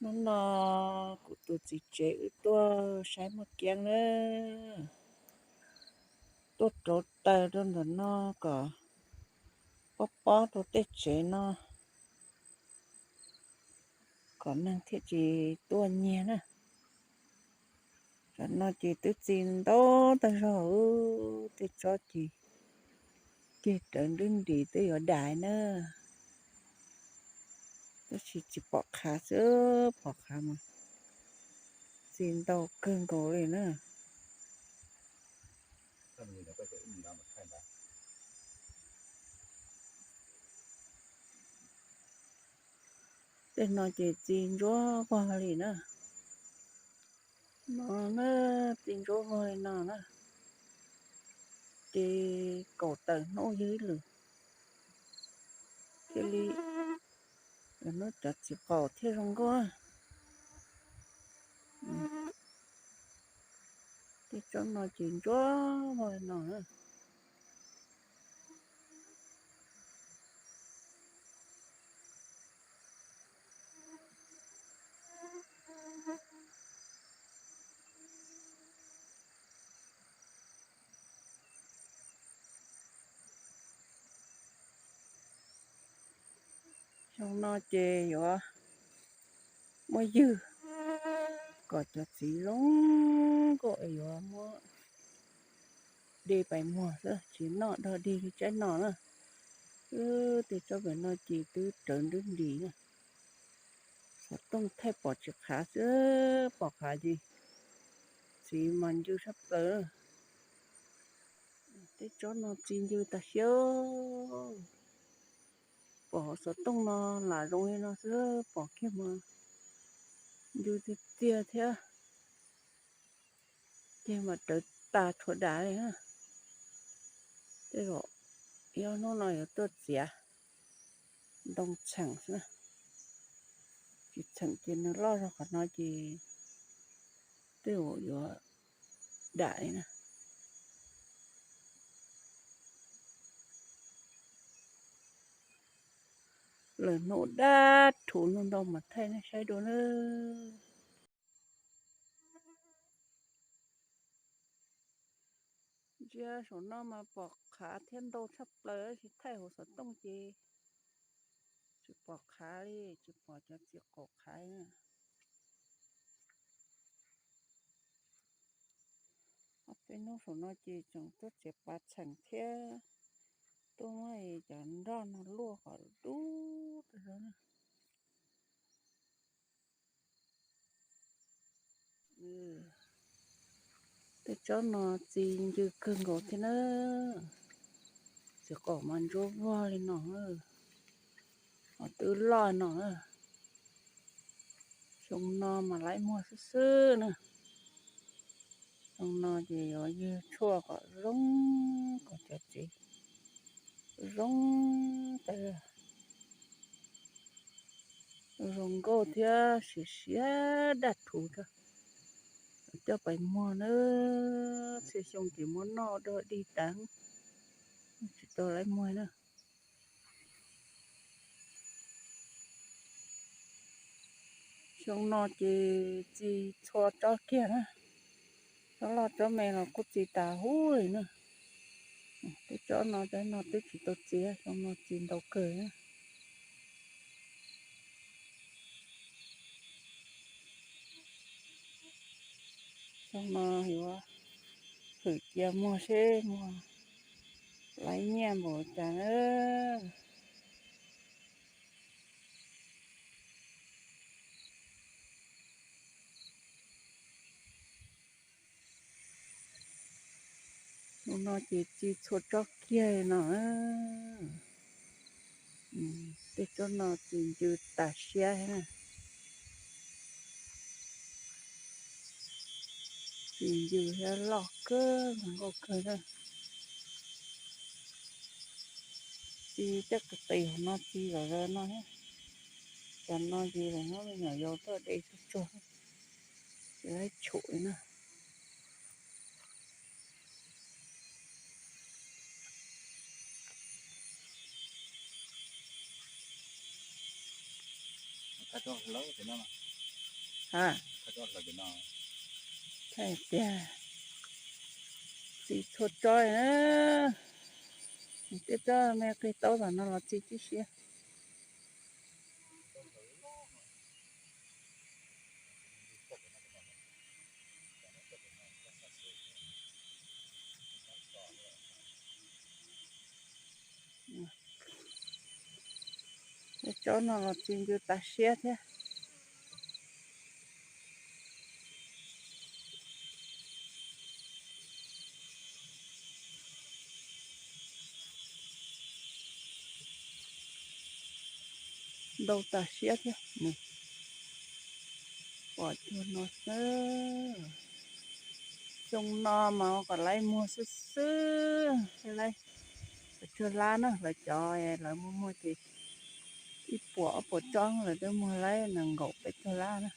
Hnub no kuv tus txiv tsev wb tuaj saib muaj kiab na, tuaj rauv taws rau ntawm no kom pob pob rau tej tsev no, kom neeg thiaj tsis tuaj nyiag na. Tam no ces twb txi ntau tag zog, tej tsob ces ceg rawv nrwb nris twb yuav dam na. Tab sis tsis pom qhav xwb, pom qhav mas txi ntau kawg nkaus li na. Tej no ces txi ntsuab vog li na. No na, txi ntsuab vog li no na. Ces kaum tawm hnub yog ib lwm, thiaj li hnub cov txiv qaum thiaj zoo nkauj. Tej tsob no ces ntsuab vog li no na. Xyoo no ces yuav muab ywg kom cov txiv zoo nkauj es yuav muab de pais muag xwb, tsis noj dog dig li tsaib no na. Wb tej tsob pem no ces twb rawv nrwb nris na. Xov tooj thaij pom tsis qhav xwb, pom qhav ces txiv mas ncw tshaj plaws. Tej tsob no txi ncw tas siab. Pom hauv xov tooj no lam zoo li no xwb, pom kiag mas ncw tiag tiag thiab. Ceg mas rawv tas tshuav dam li na. Tej zaum ib ob hnub no yuav tuaj txiav ntoo txheem xwb. Tsis txheem ces nws loj zog qhov no ces tej zaum yuav dam li na. Lwm hnub dab rhuv ntau ntau mas thaij nej saib dua na. Ntsia saum no mas pom qhav thiab ntau tshaj plaws, tsis thaij hauv xov tooj ces tsis pom qhav li, tsis pom cov txiv qaum qhav. Ob peb hnub saum no ces tseem tuaj txiav pas txheem thiab tuaj muab cov nroj no luaj kom dub tas zog na. Tej tsob no txi ncw kawg nkaus thiab na. Txiv qaum mas ntsuab vog li no, ho twb loj no. Xyoo no mas laib muag xwb xwb na. Xyoo no ces yuav ywg tshuaj kom zoo, kom cov txiv zoo tas, zoo nkauj thiab siav siav daj rhuv rau coj pais muag na. Txhia xyoo ces muab noj dog dig tas, tsis tau laib muag na. Xyoo no ces txi txhua tsob kiag na, tsob loj tsob me los kuj txi tas huv li na. Tej tsob no, tsob no twb tsis tau txi, xyoo no txi ntau kawg na. Xyoo no yuav hwm cia muag seb muag laib nyiaj npaum cas na. Hnub no ces txi txhua tsob kiag no. Tej tsob no txi ncw tas siab na. Txi ncw thiab loj kawg, zoo nkauj kawg na. Txi tej qis qis hauv no txi zom zaws no thiab. Cov no ces lawv muab me nyuam yaus tuaj de tsuag tsuag, ces laib tshum li na. Hais tias txi txhua tsob na, tej tsob me qig taub tom no los txi tib siab. Tej tsob no los txi ncw tas siab thiab. Ntau tas siab thiab. Pom cuag no xwb. Xyoo no mas ua kom laib muag xwb xwb. Laib pes tsawg lab na, lawv cov lawv muag muag ces ib puas ob puas tsob, lawv twb muag laib nees nkaum peb caug lab na.